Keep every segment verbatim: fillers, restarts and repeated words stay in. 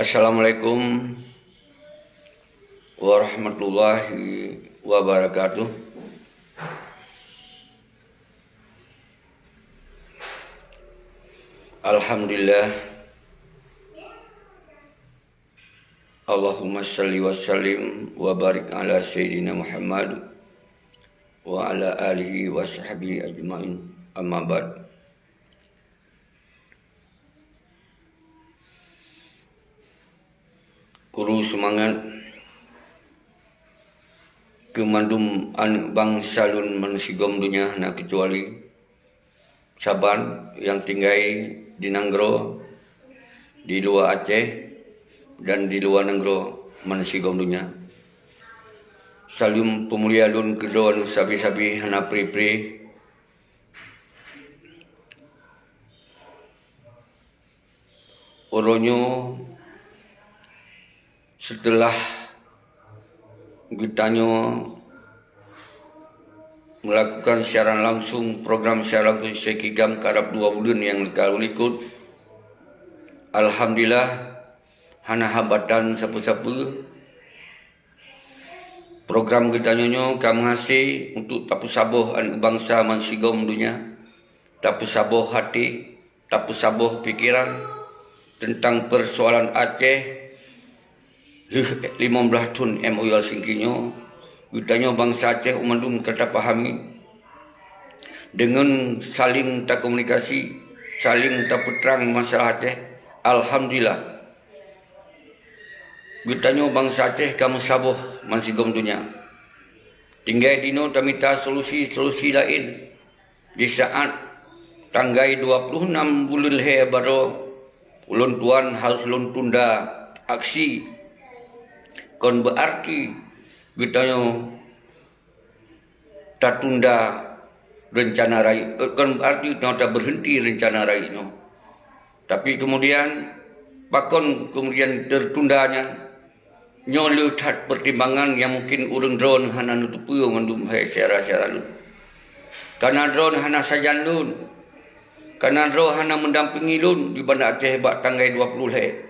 Assalamualaikum warahmatullahi wabarakatuh. Alhamdulillah. Allahumma salli wa sallim wa barik ala Sayyidina Muhammad wa ala alihi wa sahbihi ajma'in. Amma ba'd. Kuru seumangat keu mandum aneuëk bansa lôn bansigom donya, hana keucuali saban nyang tinggai di nanggroe, di luwa Aceh, dan di luwa nanggroe bansigom donya. Saleuem peumulia lôn keudroe sabe-sabe hana pri-pri. Uroe nyoe, seuteulah geutanyoe meulakukan siaran langsung, program siaran langsung Syekh Hikam karab dua buleuen nyang ka likot, alhamdulillah, hana hambatan sapeue-sapeue. Program geutanyoe nyoe ka meuhase untuk tapeusaboh aneuëk bansa bansigom donya, tapeusaboh até, tapeusaboh pikeran teuntang peusoalan Aceh lheueh limong blaih thon M O U Helsinki nyoe. Geutanyoe bansa Aceh mandum ka tapahami, deungon saléng takomunikasi, saléng tapeutrang masalah Aceh. Alhamdulillah, geutanyoe bansa Aceh ka meusaboh bansigom donya. Tinggai dinoe tamita solusi-solusi laén. Di saat tanggai dua puluh enam buleuen lhée baroe ulôn tuan harôh lôn tunda aksi, kon beuarti geutanyoe tatunda reuncana rayeuk, kon beuarti geutanyoe tabeurhenti reuncana rayeuk nyoe. Tapi keumudian, pakon keumudian teutunda nyan? Nyoe le that peutimbangan nyang mungken ureuëng droeneuh hana neuteupeue mandum hai syedara-syedara lôn. Kana droeneuh hana sajan lôn, kana droe hana meudampingi lôn di Banda Aceh bak tanggai dua puluh lhée.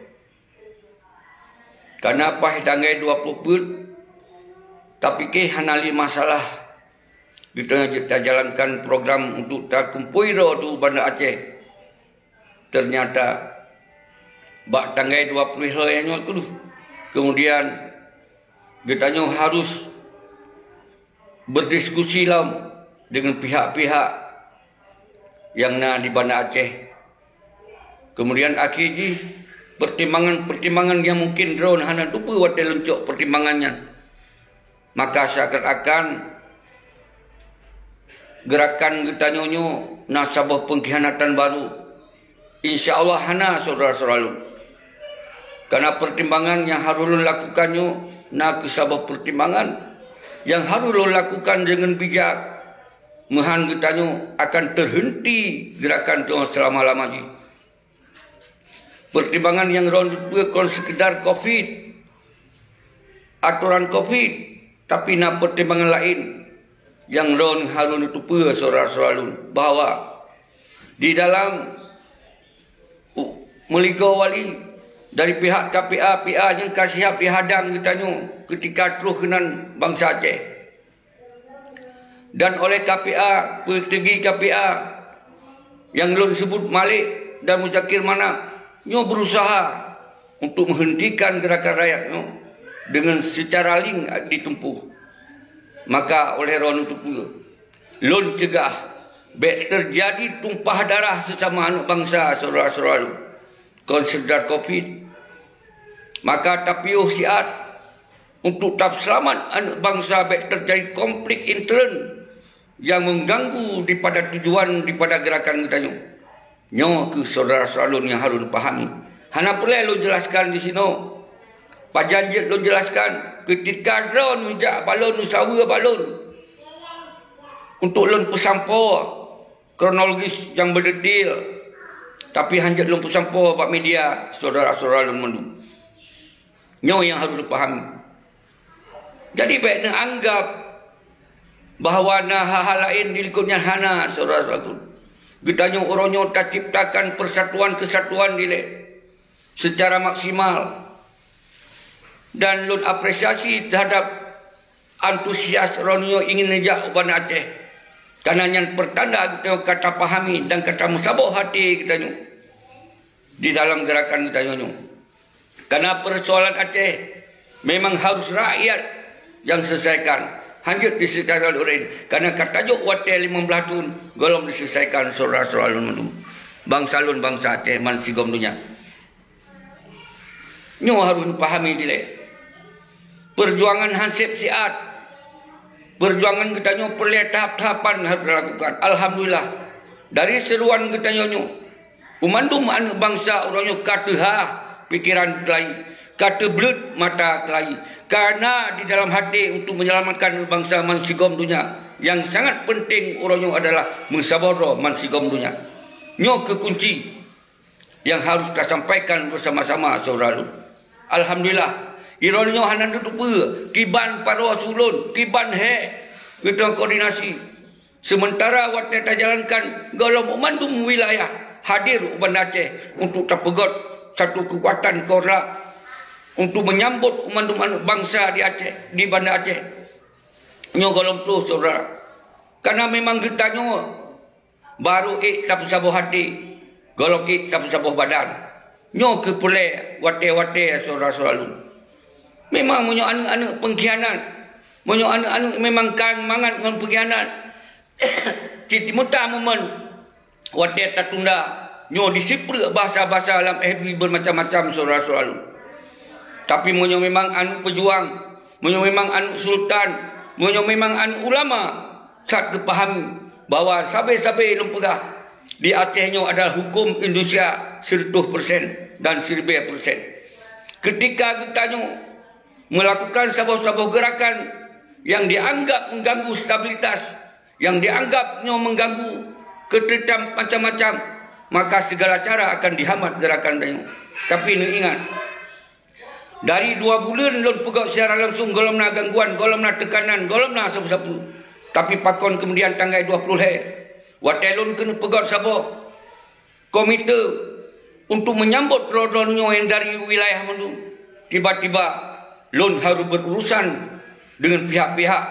Kana paih tanggai dua puluh peuet, tapike hana le masalah geutanyoe jeuet tajalankan program untuk takumpôi droe teuh Banda Aceh. Teunyata bak tanggai dua puluh lhée nyoe keudeh, keumudian geutanyoe harôh beudiskusi lom deungon pihak-pihak nyang na di Banda Aceh. Keumudian akhé jih peutimbangan-peutimbangan nyang mungken droeneuh hana teupeue watée lôn cok peutimbangan nyan. Maka seakan-akan geurakan geutanyoe nyoe na saboh peungkhianatan barô. Insya Allah hana, syedara-syedara lôn. Kana peutimbangan nyang harôh lôn lakukan nyoe na kheueh saboh peutimbangan nyang harôh lôn lakukan deungon bijak. Meuhan geutanyoe akan teuheunti geurakan nyoe seulama-lama jih. Peutimbangan nyang droeneuh teupeue kon seukeudar covid, atoran covid, tapi na peutimbangan laén nyang droeneuh harôh neuteupeue, syedara-syedara lôn, bahwa di dalam u-, meuligoe wali dari pihak K P A, P A nyang ka siab dihadang geutanyoe keutika troh keunan bansa Aceh. Dan oleh K P A, peuteunggi K P A nyang lôn seubut Malik dan Muzakir Manaf nyoe beurusaha untuk meuheuntikan geurakan rakyat nyoe deungon seucara ling ditumpôh. Maka oleh droeneuh teupeue, lôn ceugah bék teujadi tumpah darah seusama aneuëk bansa, syedara-syedara lôn, kon seukeudar covid. Maka tapiôh siat untuk tapeuseulamat aneuëk bansa bék teujadi konflik intern nyang meuganggu dipada tujuan dipada geurakan geutanyoe. Nyoe kheueh syedara-syedara lôn nyang harôh neupahami. Hana peureulée lôn jeulaskan disinoe. Pajan jeuet lôn jeulaskan, keutika droeneuh jak bak lôn, neusaweue bak lôn untuk lôn peusampoe kronologis nyang beudetail, tapi hanjeuet lôn peusampoe bak media, syedara-syedara lôn mandum. Nyoe nyang harôh neupahami. Jadi bék neuanggab bahwa na hal-hal laén di likot nyan, hana, syedara-syedara lôn. Geutanyoe uroe nyoe taciptakan persatuan kesatuan dilée. secara maksimal. Dan lôn apresiasi terhadap antusias droeneuh ingin neujak u Banda Aceh. Karena nyan pertanda geutanyoe ka tapahami dan ka tameusaboh até geutanyoe di dalam gerakan geutanyoe nyoe. Karena persoalan Aceh memang harus rakyat yang selesaikan, hanjeuet diselesaikan oleh ureuëng laén. Karena ka tajok watée limong blaih thon gohlom diselesaikan syedara-syedara lôn mandum. Bansa lôn, bansa Aceh, ban sigom donya. Nyoe harus dipahami dilée. Perjuangan hanseb siat. Perjuangan geutanyoe peureulée tahap-tahapan harus dilakukan. Alhamdulillah, dari seuruan geutanyoe nyoe, u mandum aneuëk bansa uroe nyoe ka teuhah pikeran keulayi, ka teubleuet mata keulayi. Karena di dalam hati untuk menyelamatkan bansa ban sigom donya, yang sangat penting uroe nyoe adalah meusaboh droe ban sigom donya. Nyoe keuh kunci yang harus tasampaikan beusama-sama, syedara lôn. Alhamdulillah, droeneuh nyoe hana neuteupeue kiban paroe su lôn, kiban hék geutanyoe koordinasi. Seumeuntara watée tajalankan gohlom u mandum wilayah hadir u Banda Aceh untuk tapeugét satu keukuatan korlap untuk meunyambot u mandum aneuëk bansa di Aceh, di Banda Aceh. Nyoe gohlom troh, syedara. Karena memang geutanyoe barô ék tapeusaboh até, gohlom ék tapeusaboh badan. Nyoe keuh peureulée watée-watée, syedara-syedara lôn. Memang meunyoe aneuëk-aneuëk peungkhianat, meunyoe aneuëk-aneuëk memang ka mangat ngon peungkhianat, cit meuta momen watée tatunda, nyoe disipreuk bahasa-bahasa lam F B beumacam-macam, syedara-syedara lôn. Tapi meunyoe memang aneuëk peujuang, meunyoe memang aneuëk sultan, meunyoe memang aneuëk ulama, sat geupahami bahwa sabe-sabe lôn peugah di Aceh nyoe adalah huköm Indonesia sireutoh persen dan siribée persen. Keutika geutanyoe meulakukan saboh-saboh geurakan nyang dianggab meuganggu stabilitas, nyang dianggab nyoe meuganggu keuteuridam macam-macam, maka sigala cara akan dihambat geurakan tanyoe. Tapi neuingat, dari dua buleuen lôn peugét secara langsung gohlom na gangguan, gohlom na teukanan, gohlom na sapeue-sapeue. Tapi pakon keumudian tanggai dua ploh lhée, watée lôn keuneuk peugét saboh komite untuk meunyambot droe-droe nyoe nyang dari wilayah mandum, tiba-tiba lôn harôh berurusan deungon pihak-pihak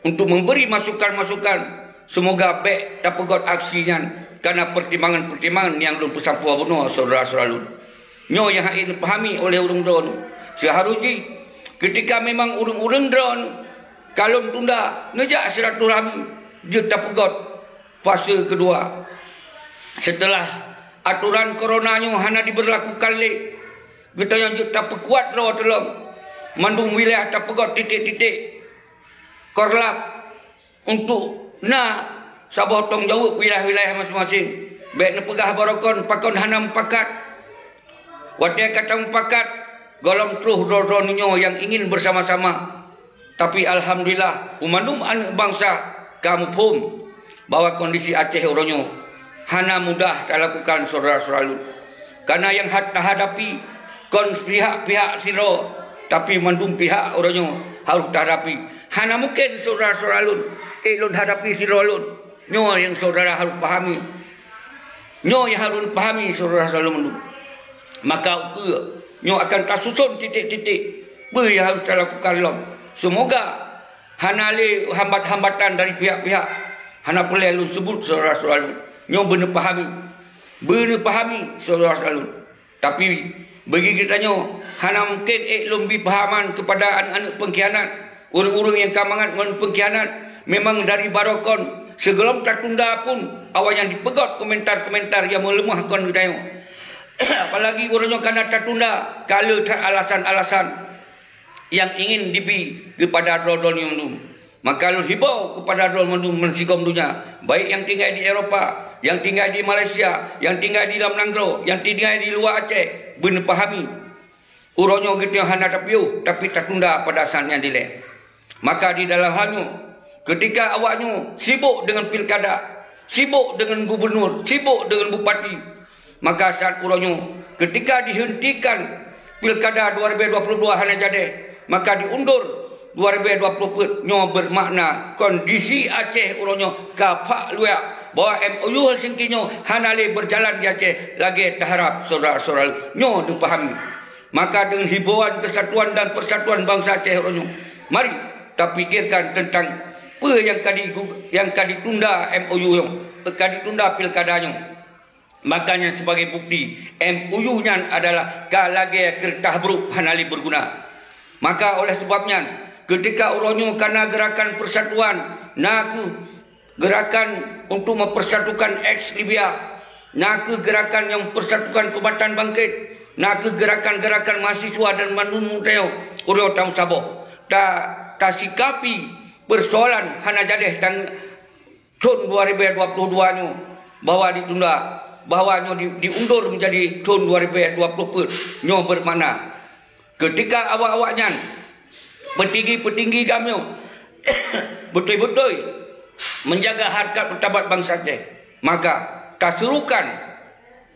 untuk memberi masukan-masukan. Seumoga bék tapeugét aksi nyan karena pertimbangan-pertimbangan nyang lôn peusampoe bunoe, syedara-syedara lôn. Nyoe nyang hana neupahami oleh ureuëng droeneuh. Seuharôh jih, keutika memang ureuëng-ureuëng droeneuh ka lôn tunda neujak silaturahmi, jeuet tapeugét fase keudua. Seuteulah atoran korona nyoe hana dibeurlakukan lé, geutanyoe jeuet tapeukuat droe teuh lom. Mandum wilayah tapeugét titik-titik korlap untuk na saboh tanggung jaweueb wilayah-wilayah maséng-maséng. Bék neupeugah barokon pakon hana mupakat. Watée ka tamupakat, gohlom troh droe-droe nyoe nyang ingin beusama-sama. Tapi alhamdulillah, u mandum aneuëk bansa ka muphom bahwa kondisi Aceh uroe nyoe hana mudah talakukan, syedara-syedara lôn. Karena nyang hat-, tahadapi kon pihak-pihak sidroe, tapi mandum pihak uroe nyoe harôh tahadapi. Hana mungken, syedara-syedara lôn, ék lôn hadapi sidroe lôn. Nyoe nyang syedara harôh pahami. Nyoe nyang harôh pahami, syedara-syedara lôn mandum. Maka ukeue nyoe akan tasuson titik-titik peue nyang harôh talakukan lom. Seumoga hana lé hambat-hambatan dari pihak-pihak hana peureulée lôn seubut, syedara-syedara lôn. Nyoe beuneupahami. Beuneupahami, syedara-syedara lôn. Tapi, bagi geutanyoe, hana mungken ék lôn bi peuhaman keupada aneuëk-aneuëk peungkhianat. Ureuëng-ureuëng nyang ka mangat ngon peungkhianat, memang dari barokon, sigohlom tatunda pun, awaknyan jipeugét komentar-komentar nyang meuleumah kon geutanyoe. Apalagi uroe nyoe ka na tatunda, ka le that alasan-alasan nyang ingin dibi keupada droe-droe nyoe mandum. Maka lôn hibau keupada droe mandum meusigom donya, baik nyang tinggai di Eropa, nyang tinggai di Malaysia, nyang tinggai di dalam nanggroe, nyang tinggai di luwa Aceh, beuneupahami. Uroe nyoe geutanyoe hana tapiôh, tapi tatunda pada saát nyang dilée. Maka di dalam hal nyoe, keutika awaknyoe sibok deungon pilkada, sibok deungon gubunur, sibok deungon bupati, maka saát uroe nyoe, keutika dihentikan pilkada dua ribu dua puluh dua hana jadi, maka diundur dua ribu dua puluh peuet, nyoe beumakna kondisi Aceh uroe nyoe ka phak luyak, bahwa M O U Helsinki nyoe hana lé berjalan di Aceh lagée taharap, syedara-syedara nyoe neupahami. Maka deungon himbauan kesatuan dan persatuan bansa Aceh uroe nyoe, mari tapikirkan tentang peue nyang ka digu-, nyang ka ditunda M O U nyoe, ka ditunda pilkada nyoe. Makanya sebagai bukti, M O U nyan adalah ka lagée keureutah brok hana lé berguna. Maka oleh sebab nyan, ketika uroe nyoe kana gerakan persatuan, na kheueh gerakan untuk mempersatukan eks Libya, na kheueh gerakan nyang mempersatukan Kombatan Bangkit, na kheueh gerakan-gerakan mahasiswa dan mandum budaya uroe nyoe tameusaboh. Ta-, tasikapi persoalan hana jadeh tang-, thon dua ribu dua puluh dua nyoe bahwa ditunda, bahwa nyoe di-, diundur menjadi thon dua ribu dua puluh empat nyoe bermakna ketika awak-awak nyan, petinggi-petinggi GAM nyoe, beutôi-beutôi menjaga harkat martabat bansa Aceh, maka tasurukan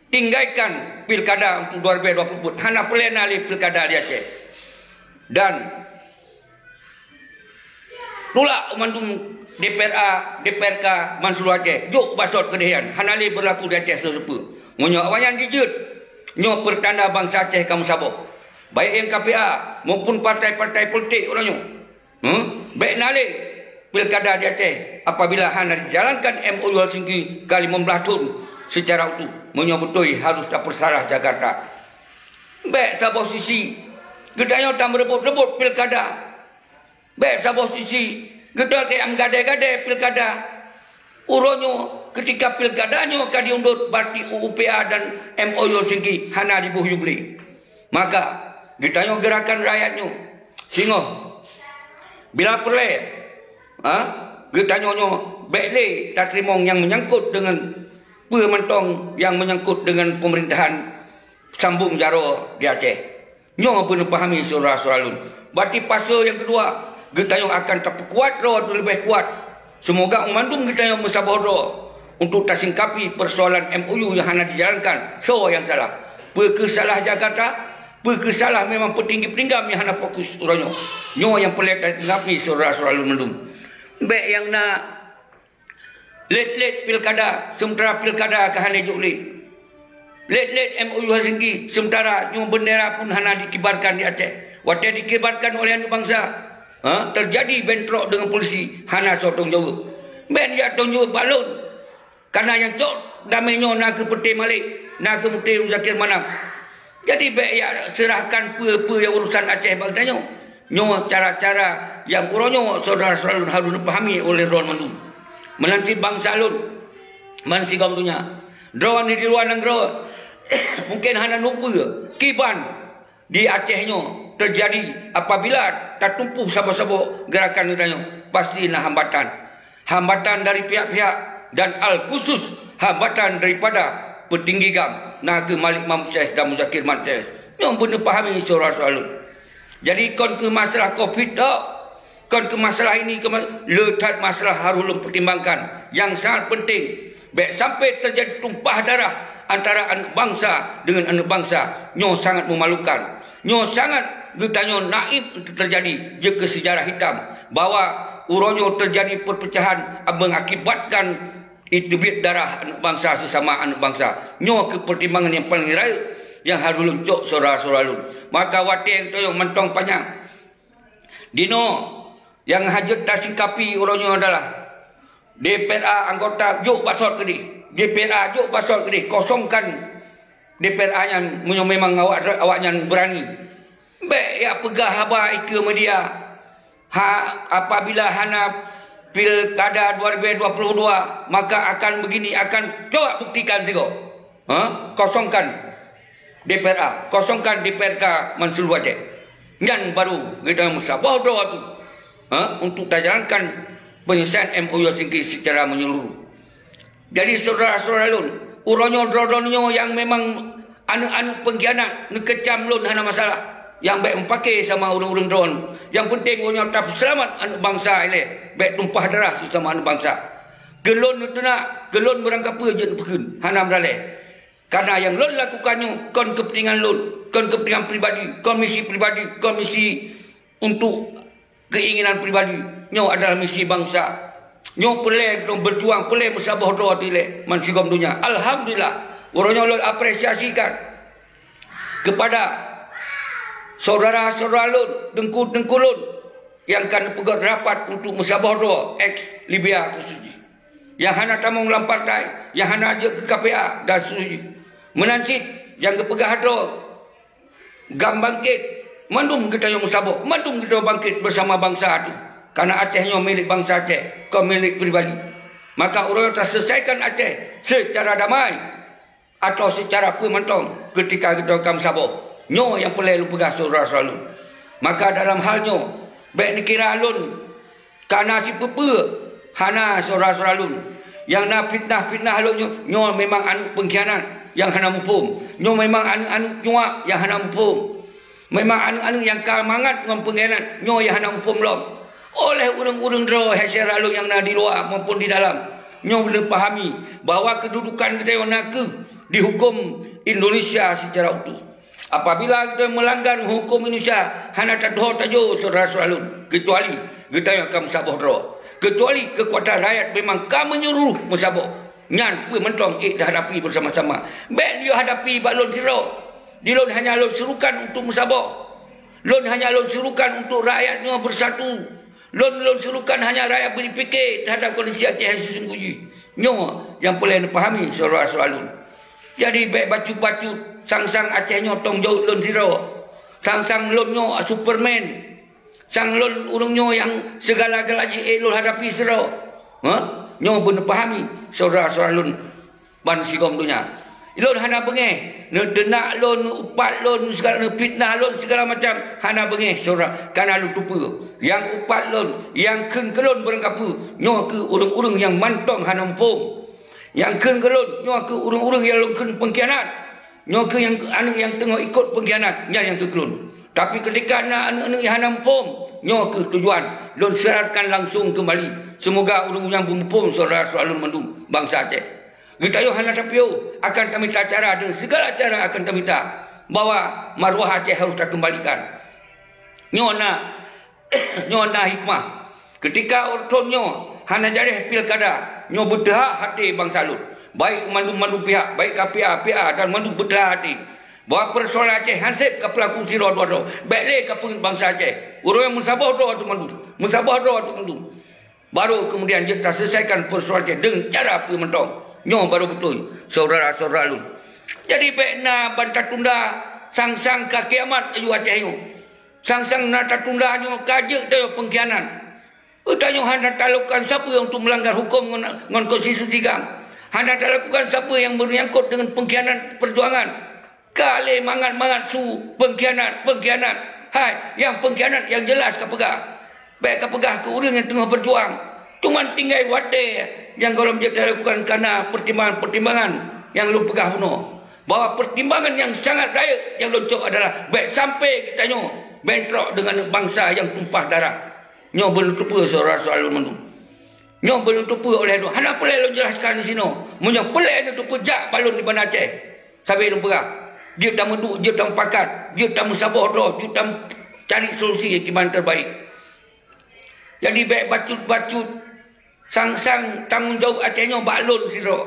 tinggaikan pilkada untuk dua ribu dua puluh empat. Hana peureulée na lé pilkada di Aceh. Dan tulak mandum D P R A, D P R K Mansur Aceh, jok basot keudeh nyan, hana lé berlaku di Aceh seuleusoe peue. Meunyoe awaknyan jijeuet, nyoe peurtanda bansa Aceh ka meusaboh. Baik nyang K P A maupun partai-partai politik uroe nyoe. Hmm? Bék na lé pilkada di Aceh apabila hana dijalankan M O U Helsinki ka lima belas thon secara utuh. Meunyoe beutôi harôh tapeusalah Jakarta. Bék saboh sisi geutanyoe tameureubot-reubot pilkada. Bék saboh sisi geutanyoe meugadée-gadée pilkada. Uroe nyoe, keutika pilkada nyoe ka diundot, berarti U U P A dan M O U Helsinki hana diboh yub lé. Maka, geutanyoe gerakan rakyat nyoe, singoh bila peureulée, ha, geutanyoe nyoe bék lé tateurimong nyang meunyangkot deungon peue mantong nyang meunyangkot deungon peumeurintahan sambong jaroe di Aceh. Nyoe beuneuh pahami syedara-syedara lôn. Berarti fase nyang keudua, geutanyoe akan tapeukuat droe leubeh kuat. Seumoga mandum geutanyoe meusaboh droe untuk tasingkapi peusoalan M O U nyang hana dijalankan. Soe nyang salah? Peu kheueh salah Jakarta? Peu kheueh salah memang peutinggi-peutinggi GAM nyang hana fokus uroe nyoe? Nyoe nyang peureulée tasingkapi syedara-syedara lôn mandum. Bék nyang na lét-lét pilkada, seumeuntara pilkada ka hana jok lé. Lét-lét M O U Helsinki, seumeuntara nyoe beundera pun hana dikibarkan di Aceh. Watée dikibarkan oleh aneuëk bansa, ha, teujadi bentrok deungon polisi, hana soe tanggung jaweueb. Bék jak tanggung jaweueb bak lôn. Kareuna nyang cok damé nyoe na kheueh Peuté Malek, na kheueh Peuté Muzakir Manaf. Jadi bék jak seurahkan peue-peue nyang urosan Aceh bak geutanyoe. Nyoe cara-cara nyang uroe nyoe syedara-syedara lôn harôh neupahami oleh droe mandum. Meunan cit bansa lôn, bansigom donya. Droeneuh di luwa nanggroe mungken hana neuteupeue kiban di Aceh nyoe teujadi apabila tatumpôh saboh-saboh gerakan geutanyoe, pasti na hambatan. Hambatan dari pihak-pihak dan al khusus hambatan daripada peutinggi GAM, na kheueh Malik Mahmud Ces dan Muzakir Manaf Ces. Nyoe beuneuh pahami syedara-syedara lôn. Jadi kon kheueh masalah covid tok, kon kheueh masalah ini, kon ma-, le that masalah harôh lôn pertimbangkan nyang sangat penting. Bék sampai teujadi tumpah darah antara aneuëk bansa deungon aneuëk bansa. Nyoe sangat meumalukan. Nyoe sangat geutanyoe naib teujadi jeuet keu seujarah hitam bahwa uroe nyoe teujadi peupeucahan mengakibatkan teubiet darah aneuëk bansa seusama aneuëk bansa. Nyoe kheueh peutimbangan nyang paleng rayeuk nyang harôh lôn cok syedara-syedara lôn. Maka watée geutanyoe mantong panyang. Dinoe nyang hajat tasingkapi uroe nyoe adalah D P R A anggota jok basot keudeh. D P R A jok basot keudeh, kosongkan D P R A nyan meunyoe memang awak, awaknyan beurani. Bék jak peugah haba ikeue media. Ha, apabila hana pilkada dua ribu dua puluh dua, maka akan begini, akan coba buktikan sigoe. Ha? Kosongkan D P R A, kosongkan D P R K Mansur Aceh. Nyan baru geutanyoe meusaboh droe tu, ha, untuk tajalankan penyelesaian M O U Helsinki secara menyeluruh. Jadi syedara-syedara lôn, uroe nyoe droe-droe nyoe nyang memang aneuëk-aneuëk peungkhianat neukeucam lôn hana masalah. Nyang bék meupaké sama ureuëng-ureuëng droe. Nyang penting uroe nyoe tapeuseulamat aneuëk bansa ilée, bék tumpah darah seusama aneuëk bansa. Keu lôn neuteunak, keu lôn meurangkapeue jeuet neupeukeun, hana meuralée. Kareuna nyang lôn lakukan nyoe kon keupeuntengan lôn, kon keupeuntengan pribadi, kon misi pribadi, kon misi untuk keuinginan pribadi. Nyoe adalah misi bansa. Nyoe peureulée geutanyoe beujuang, peureulée meusaboh droe dilée bansigom donya. Alhamdulillah, uroe nyoe lôn apresiasikan kepada syedara-syedara lôn, teungku-teungku lôn nyang ka neupeugét rapat untuk meusaboh droe eks Libya khusos jih. Nyang hana tamong lam partai, nyang hana jeuet keu K P A dan seterusnya. Meunan cit nyang geupeugah droe GAM bangkét, mandum geutanyoe meusaboh, mandum geutanyoe bangkét beusama bansa teuh. Karena Aceh nyoe milék bansa Aceh, kon milék pribadi. Maka uroe nyoe taseuleusaikon Aceh seucara damai atawa seucara peue mantong keutika geutanyoe ka meusaboh. Nyoe nyang peureulée lôn peugah syedara-syedara lôn. Maka dalam hal nyoe, bék neukira lôn ka na sipeue-peue, hana syedara-syedara lôn. Nyang na fitnah-fitnah lôn nyoe, nyoe memang aneuëk peungkhianat nyang hana muphom. Nyoe memang aneuëk-aneuëk nyuak nyang hana muphom. Memang aneuëk-aneuëk nyang ka mangat ngon peungkhianat, nyoe nyang hana muphom lom. Oleh ureuëng-ureuëng droe hai syedara lôn nyang na di luwa maupun di dalam, nyoe beuneuh pahami bahwa keududukan geutanyoe na kheueh dihuköm Indonesia seucara utuh. Apabila geutanyoe meulanggar huköm Indonesia, hana tateuho tajok syedara-syedara lôn, keucuali geutanyoe ka meusaboh droe. Keucuali keukuatan rakyat memang ka meunyeureuh meusaboh. Nyan peue mantong ék tahadapi beusama-sama. Bék lôn hadapi bak lôn sidroe. Di lôn hanya lôn surukan untuk meusaboh. Lôn hanya lôn surukan untuk rakyat nyoe beusatu. Lôn, lôn surukan hanya rakyat beupike teuhadap kondisi Aceh nyang sisunggoh jih. Nyoe nyang peureulée neupahami syedara-syedara lôn. Jadi bék bacut-bacut, sang-sang Aceh nyoe tong jaweueb lôn sidroe. Sang-sang lôn nyoe Superman. Sang lôn ureuëng nyoe nyang sigala-gala jih ék lôn hadapi sidroe. Hah? Nyoe beuneuh pahami syedara-syedara lôn bansigom donya. Lôn hana beungéh, neuteunak lôn, neuupat lôn, sigala, neufitnah lôn sigala macam, hana beungéh syedara, kana lôn teupeue. Nyang upat lôn, nyang kheun keu lôn barangkapeue, nyoe kheueh ureuëng-ureuëng nyang mantong hana muphom. Nyang kheun keu lôn, nyoe kheueh ureuëng-ureuëng nyang lôn kheun peungkhianat. Nyoe kheueh nyang aneuëk nyang teungoh ikot peungkhianat, nyan nyang kheun keu lôn. Tapi keutika na aneuëk-aneuëk nyang hana muphom, nyoe kheueh tujuan lôn syaratkan langsung keumbali. Seumoga ureuëng nyang beumuphom syedara-syedara lôn mandum bansa Aceh. Geutanyoe hana tapiôh, akan tamita cara, deungon sigala cara akan tamita bahwa maruah Aceh harôh takeumbalikan. Nyoe na, nyoe na hikmah. Keutika uroe thon nyoe hana jaréh pilkada, nyoe beuteuhah até bansa lôn. Baik mandum-mandum pihak, baik K P A, P A dan mandum beuteuhah até bahwa peusoalan Aceh hana sép ka peulaku sidroe dua droe. Bék lé ka peungét bansa Aceh. Ureuëng meusaboh droe ateueh mandum. Meusaboh droe ateueh mandum. Baru keumudian jeuet taseuleusaikon peusoalan Aceh deungon cara peue mantong. Nyoe baru beutôi, syedara-syedara lôn. Jadi bék na ban tatunda, sang-sang ka kiamat aju Aceh nyoe. Sang-sang na tatunda nyoe ka jeuet tanyoe peungkhianat. Geutanyoe hana talakukan sapeue untuk meulanggar huköm ngon, ngon konstitusi GAM. Hana talakukan sapeue nyang menyangkut deungon peungkhianat peujuangan. Ka lé mangat-mangat su peungkhianat, peungkhianat. Hai, nyang peungkhianat nyang jeulaih ka peugah. Bék ka peugah keu ureuëng nyang teungoh beujuang. Cuman tinggai watée nyang gohlom jeuet talakukan kana peutimbangan-peutimbangan nyang lôn peugah bunoe. Bahwa peutimbangan nyang sangat rayeuk nyang lôn cok adalah bék sampai geutanyoe bentrok deungon bansa nyang tumpah darah. Nyoe beuneuteupeu syedara-syedara lôn mandum. Nyoe beuneuteupeu oleh droe. Hana peureulée lôn jelaskan disinoe. Meunyoe peureulée neuteupeu jak bak lôn di Banda Aceh. Sabe lôn peugah, jeuet tameuduek, jeuet tamupakat, jeuet tameusaboh droe, jeuet tamucari solusi kiban terbaik. Jadi bék bacut-bacut, sang-sang tanggong jaweueb Aceh nyoe bak lôn sidroe.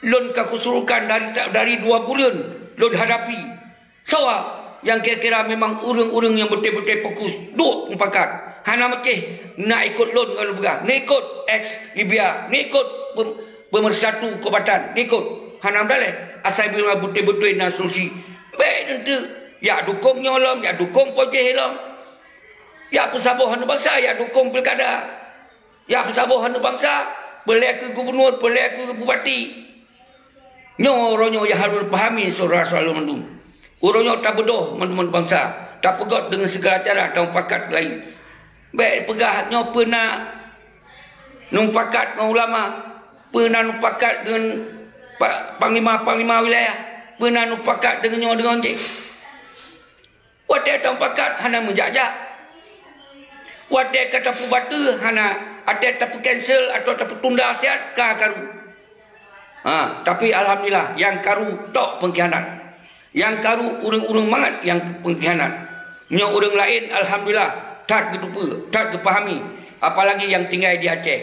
Lôn ka kusurukan dari, dari dua buleuen lôn hadapi. Soe nyang kira-kira memang ureuëng-ureuëng nyang beutôi-beutôi fokus duek mupakat, hana meucéh na ikot lôn ngon lôn peugah, neuikot eks Libya, neuikot pem-, peumeursatu keubatan, neuikot. Hana meudaléh, asai beutôi-beutôi na solusi. Bék neunteuk, jak dukong nyoe lom, jak dukong pojéh lom. Jak peusaboh aneuk bansa, jak dukong pilkada. Jak peusaboh aneuk bansa, peureulée keu gubunur, peureulée keu bupati. Nyoe uroe nyoe nyang harôh pahami syedara-syedara lôn mandum. Uroe nyoe tabeudôh mandum bansa, tapeugét deungon sigala cara tamupakat laén. Bék peugah nyoe peue na mupakat ngon ulama, peue na mupakat deungon pa-, panglima-panglima wilayah, peue na mupakat deungon nyoe deungon jéh. Watée tamupakat hana meujak-jak. Watée ka tapeubateue hana, watée tapeucancel atawa tapeutunda siat ka karu. Ha, tapi alhamdulillah, nyang karu tok peungkhianat. Nyang karu ureuëng-ureuëng mangat nyang peungkhianat. Nyoe ureuëng laén alhamdulillah that geuteupeue, that geupahami, apalagi nyang tinggai di Aceh.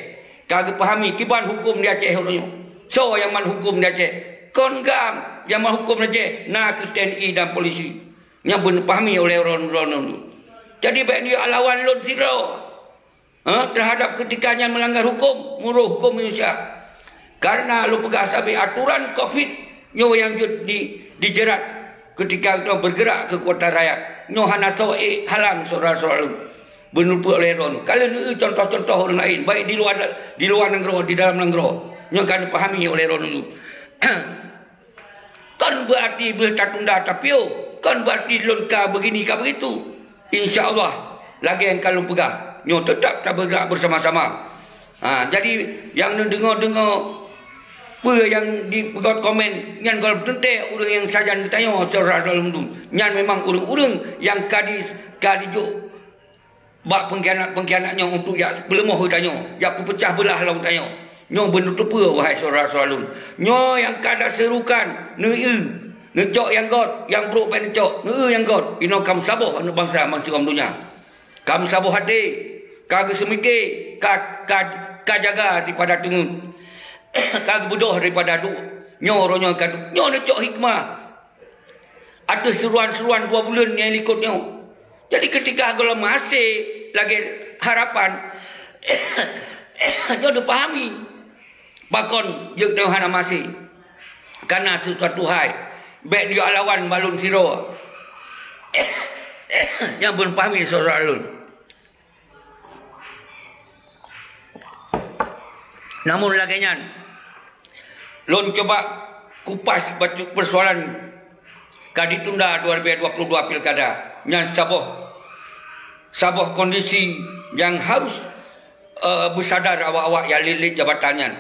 Ka geupahami kiban huköm di Aceh uroe nyoe. Soe nyang man huköm di Aceh? Kon GAM nyang man huköm di Aceh, na kheueh T N I dan polisi. Nyang beuneu pahami oleh droeneuh. Jadi, bék neujak lawan lôn sidroe, ha, teuhadap keutika nyan meulanggar huköm, meunurot huköm Indonesia. Karena lôn peugah sabe aturan covid nyoe nyang jeuet di, dijerat keutika geutanyoe bergerak keu keukuatan rakyat. Nyoe hana soe ék halang syedara-syedara lôn. Beuneupeue oleh droeneuh. Ka lheueh neueu contoh-contoh ureuëng laén, baik di luar, di luar nanggroe, di dalam nanggroe. Nyoe ka neupahami oleh droeneuh. Kon berarti beuh tatunda tapiôh, kon berarti lôn ka begini ka begitu. Insya Allah, lagée nyang ka lôn peugah, nyoe teutap tabergerak bersama-sama. Ha, jadi, nyang neudeungoe-deungoe peue nyang dipeugét komen nyan, gohlom teuntée ureuëng nyang sajan geutanyoe syedara lôn. Nyan memang ureuëng-ureuëng nyang ka di, ka dijok bak pengkhianat-pengkhianat nyoe untuk jak peuleumoh geutanyoe, jak peupeucah beulah lom geutanyoe. Nyoe beuneuteupeu, wahai syedara-syedara lôn. Nyoe nyang ka taserukan, neueu, neucok nyang gét, nyang brok bék neucok, neueu nyang gét. Inoe ka meusaboh aneuëk bansa bansigom donya. Ka meusaboh até, ka geuseumike, ka, ka, ka jaga daripada teungeut, ka geubeudôh daripada duek. Nyoe uroe nyoe ka, nyoe neucok hikmah ateueh seruan-seruan dua buleuen nyang likot nyoe. Jadi, keutika gohlom maséh lagée harapan, nyoe neupahami pakon jeuet nyoe hana maséh. Kana sisuatu hai, bék neujak lawan bak lôn sidroe. Nyang beuneu pahami syedara lôn. Namun lagée nyan, lôn cuba kupas bacut persoalan ka ditunda dua ribu dua puluh dua pilkada. Nyan saboh, saboh kondisi nyang harus, eh, beusadar awak-awak nyang lé-lé jabatan nyan.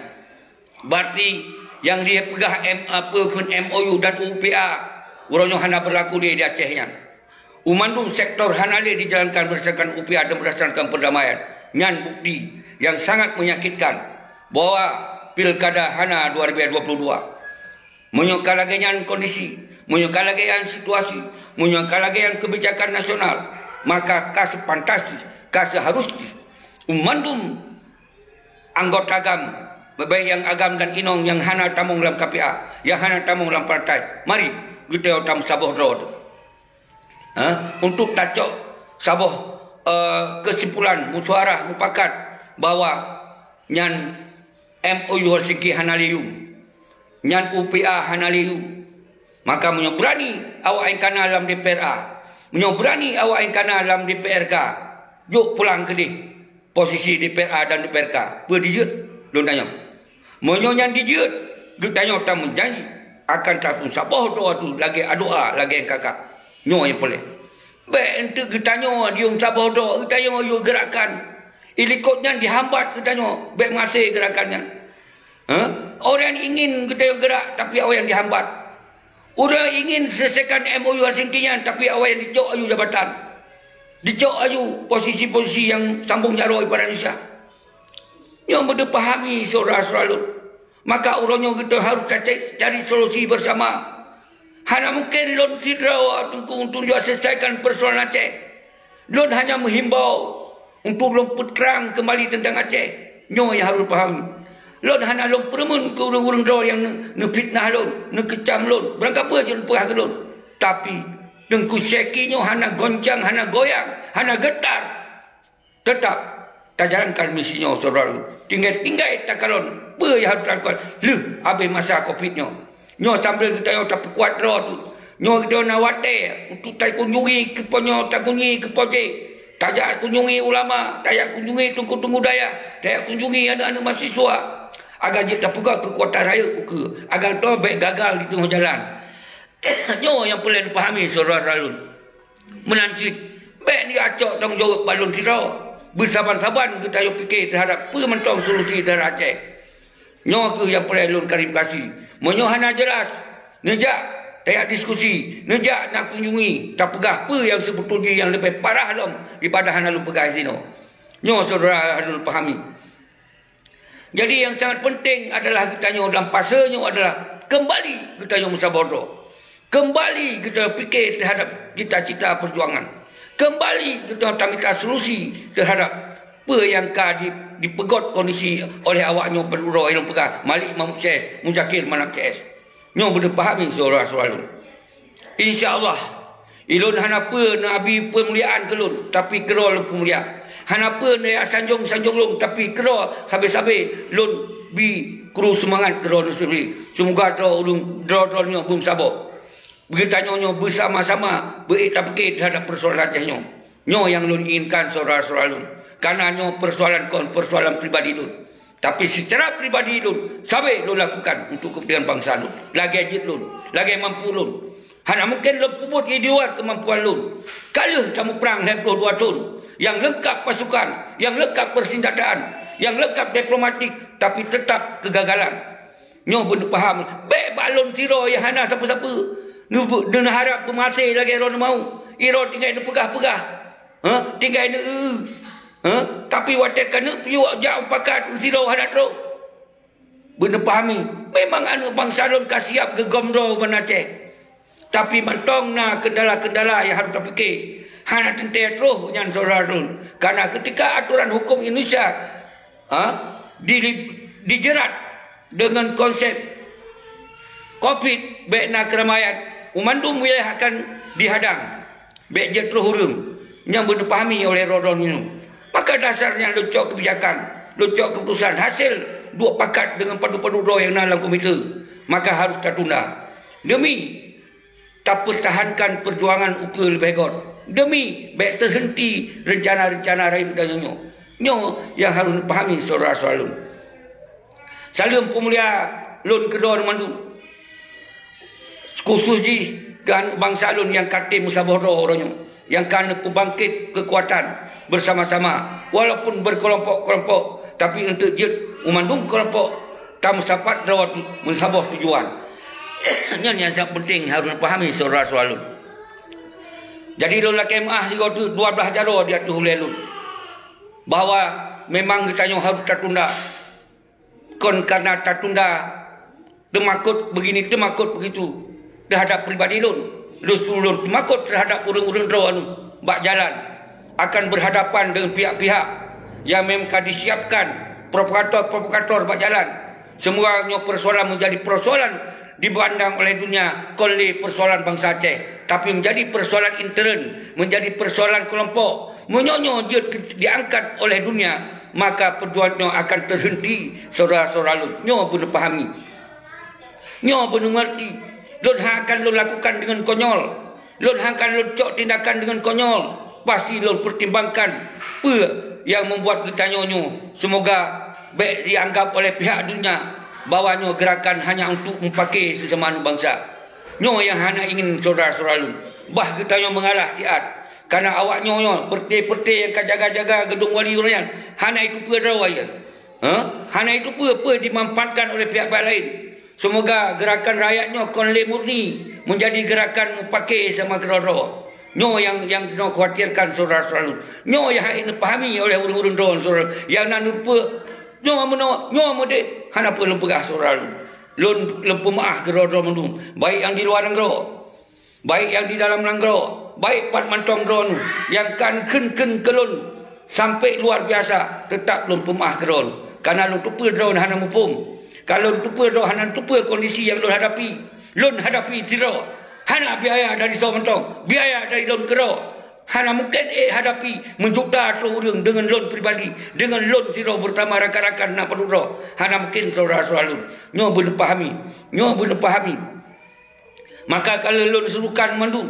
Berarti nyang dipeugah M, apa, kheun M O U dan U P A, uroe nyoe hana berlaku lé di Aceh nyan. U mandum sektor hana lé dijalankan berdasarkan U P A dan berdasarkan perdamaian. Nyan bukti nyang sangat menyakitkan bahwa pilkada hana dua ribu dua puluh dua. Meunyoe ka lagée nyan kondisi, meunyoe ka lagée nyan situasi, meunyoe ka lagée nyan kebijakan nasional, maka ka sepantas jih, ka seharus jih u mandum anggota GAM, baik nyang agam dan inong nyang hana tamong lam K P A, nyang hana tamong lam partai, mari geutanyoe tameusaboh droe teuh. Ha? Untuk tacok saboh, eh, kesimpulan, musyawarah, mupakat bahwa nyan M O U Helsinki hana lé yum. Nyan U P A hana lé yum. Maka meunyoe beurani awak nyang kana lam D P R A, meunyoe beurani awak nyang kana lam D P R K, jok pulang keudeh posisi D P R A dan D P R K. Peue dijeuet? Lôn tanyong. Meunyoe nyan dijeuet, geutanyoe tameujanji akan tapeusaboh droe teuh lagée adoa lagée kakak. Nyoe nyang peureulée. Bék eunteuk geutanyoe diyum saboh droe, geutanyoe yue geurakan. Ilikot nyan dihambat geutanyoe, bék maséh geurakan nyan. Ha? Orang ingin geutanyoe geurak, tapi awai nyang dihambat. Orang ingin selesaikan M O U Helsinki nyan, tapi awai nyang dicok aju jabatan. Dicok aju posisi-posisi nyang sambong jaroe bak Indonesia. Nyoe beutapahami syedara-syedara lôn. Maka uroe nyoe geutanyoe harôh tacari, cari solusi bersama. Hana mungken lôn sidroe Teungku untuk selesaikan persoalan Aceh. Lôn hanya menghimbau untuk lôn peutrang kembali tentang Aceh. Nyoe nyang harôh pahami. Lôn hana lôn peureumeun keu ureuëng-ureuëng droe nyang neu-, neufitnah lôn, neukeucam lôn, beurangkapeue jeuet lôn peugah keu lôn. Tapi, Teungku Syeki nyoe hana goncang, hana goyang, hana geutar. Teutap tajalankan misi nyoe, syedara lôn. Tinggai-tinggai takalon peue nyang harôh talakukan lheueh habéh masa covid nyoe. Nyoe sambil geutanyoe tapeukuat droe teuh. Nyoe geutanyoe na watée untuk takunjungi keupoh nyoe, takunjungi keupoh jéh. Tajak kunjungi ulama, tajak kunjungi teungku-teungku dayah, tajak kunjungi aneuëk-aneuëk mahasiswa. Agar jeuet tapeugah keukuatan rayeuk ukeue, agar droe bék gagal di teungoh jalan. Nyoe nyang peureulée neupahami, syedara-syedara lôn. Meunan cit, bék neuacok tanggong jaweueb bak lôn sidroe. Beusaban-saban geutanyoe pike teuhadab peue mantong solusi teuhadab Aceh. Nyoe kheueh nyang peureulée lôn klarifikasi. Meunyoe hana jeulaih, neujak tajak diskusi, neujak na kunjungi, tapeugah peue nyang seubeutôi jih nyang leubeh parah lom daripada hana lôn peugah sinoe. Nyoe syedara harôh pahami. Jadi, nyang sangat penting adalah geutanyoe dalam fase nyoe adalah keumbali geutanyoe meusaboh droe. Keumbali geutanyoe pike teuhadab cita-cita peujuangan. Keumbali geutanyoe tamita solusi teuhadab peue nyang ka di-, Dipeugöt kondisi oleh awak nyoe padub droe ilôn peugah, Malik Mahmud C S, Muzakir Manaf C S. Nyoe beudeuh pahami syedara-syedara lôn. Insya Allah, ilôn hana peue neuabi peumuliaan keu lôn, tapi keudroe lôn peumulia. Hana peue neusanjong-sanjong lôn, tapi keudroe sabe-sabe lôn bi kru seumangat keudroe lôn sendiri. Seumoga droe ureuëng droe-droe nyoe beumeusaboh. Geutanyoe nyoe beusama-sama beuék tapike teuhadap peusoalan Aceh nyoe. Nyoe nyang lôn inginkan syedara-syedara lôn. Kareuna nyoe peusoalan kon peusoalan pribadi lôn. Tapi seucara pribadi lôn, sabe lôn lakukan untuk keupeuntengan bansa lôn. Lagée jeuet lôn, lagée mampu lôn. Hana mungken lôn peubuet di luar keumampuan lôn. Ka lheueh tamuprang lhée ploh dua thon, nyang leungkab pasukan, nyang leungkab peusenjataan, nyang leungkab diplomatik, tapi teutap keugagalan. Nyoe beuneuh paham, bék bak lôn sidroe nyang hana sapeue-sapeue. Neuharab beumaséh lagée droeneuh mawöt, sidroe tinggai neupeugah-peugah, hah, tinggai neueu-eu, hah. Tapi watée ka neupiyôh jak mupakat sidroe hana trok. Beuneuh pahami, memang aneuëk bansa lôn ka siab geugom droe u Banda Aceh. Tapi mantong na keundala-keundala nyang harôh tapike. Hana teuntée troh nyan syedara lôn. Kareuna keutika atoran huköm Indonesia, ha, di-, dijerat deungon konsep covid, bék na keuramaian, u mandum wilayah akan dihadang. Bék jeuet troh ureuëng nyang beuneuh pahami oleh droe-droe nyoe. Maka dasar nyan lôn cok keubijakan, lôn cok keuputusan hasil duek pakat deungon padub-padub droe nyang na lam komite. Maka harôh tatunda. Demi tapeutahankan peujuangan ukeue leubeh göt, demi bék teuheunti reuncana-reuncana rayeuk dan nyoe. Nyoe nyang harôh neupahami syedara-syedara lôn. Saleuem peumulia lôn keudroe mandum, khusos jih keu aneuëk bansa lôn nyang ka tém meusaboh droe uroe nyoe. nyang ka neupeubangkét keukuatan beusama-sama, walaupun beukelompok-kelompok, tapi eunteuk jeuet u mandum kelompok tameusapat droe meusaboh tujuan. Nyan nyang sangat peunteng harôh neupahami syedara-syedara lôn. Jadi lôn lakée meuáh sigoe teuk dua blaih jaroe di ateueh ulée lôn, bahwa memang geutanyoe harôh tatunda. Kon kareuna tatunda teumakot beugini teumakot beugitu teuhadap pribadi lôn, justru lôn teumakot teuhadap ureuëng-ureuëng droe nyoe bak jalan akan beurhadapan deungon pihak-pihak nyang memang ka disiapkan provokator-provokator bak jalan. Seumoga nyoe peusoalan meunjadi peusoalan dipandang oleh dunia kon lé peusoalan bansa Aceh, tapi meunjadi peusoalan intern, meunjadi peusoalan keulompok. Meunyoe nyoe jeuet diangkat oleh dunia, maka peujuangan nyoe akan teuheunti, syedara-syedara lôn. Nyoe beuneuh pahami. Nyoe beuneuh ngerti. Lôn hana akan lôn lakukan deungon konyol. Lôn hana akan lôn cok tindakan deungon konyol. Pasti lôn peutimbangan peue nyang membuat geutanyoe nyoe. Seumoga bék dianggap oleh pihak dunia bahwa nyoe geurakan hanya untuk meupaké seusaman bansa. Nyoe nyang hana ingin syedara-syedara lôn. Bah geutanyoe meungalah siat. Kareuna awak nyoe nyoe, peureté-peureté nyang ka jaga-jaga geudong wali uroe nyan, hana jiteupeue droe nyan. Hah? Hana jiteupeue peue dimanfaatkan oleh pihak-pihak laén. Seumoga geurakan rakyat nyoe kon lé murni meunjadi geurakan meupaké sama keudroe-droe. Nyoe nyang, nyang keunoe khawatirkan syedara-syedara lôn. Nyoe nyang hana jipahami oleh ureuëng-ureuëng droe syedara nyang na neupeu. Nyoe meunoe, nyoe meudeh, hana peue lôn peugah syedara lôn. Lôn, lôn peumeuáh keudroe-droe mandum, baik nyang di luwa nanggroe, baik nyang di dalam nanggroe, baik pat mantong droeneuh nyang ka neukheun-kheun keu lôn sampoe luar biasa, teutap lôn peumeuáh keu droeneuh. Kareuna lôn teupeue droeneuh hana muphom. Ka lôn teupeue droeneuh hana teupeue kondisi nyang lôn hadapi. Lôn hadapi sidroe. Hana biaya dari soe mantong, biaya dari lôn keudroe. Hana mungken ék hadapi meujuta troh ureuëng deungon lôn pribadi, deungon lôn sidroe beurasama rakan-rakan na padub droe. Hana mungken syedara-syedara lôn. Nyoe beuneuh pahami. Nyoe beuneuh pahami. Maka ka lheueh lôn serukan mandum.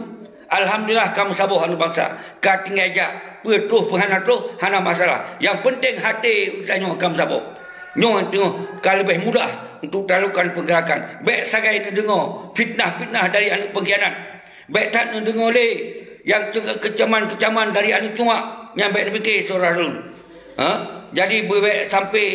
Alhamdulillah ka meusaboh aneuëk bansa. Ka tinggai jak, peue troh peue hana troh, hana masalah. Nyang peunteng até geutanyoe ka meusaboh. Nyoe teungoh ka leubeh mudah untuk talakukan peugerakan. Bék sagai neudeungoe fitnah-fitnah dari aneuëk peungkhianat. Bék that neudeungoe lé nyang keucaman-keucaman dari aneuëk cuak, nyan bék neupike syedara lôn. Ha? Jadi beubék sampoe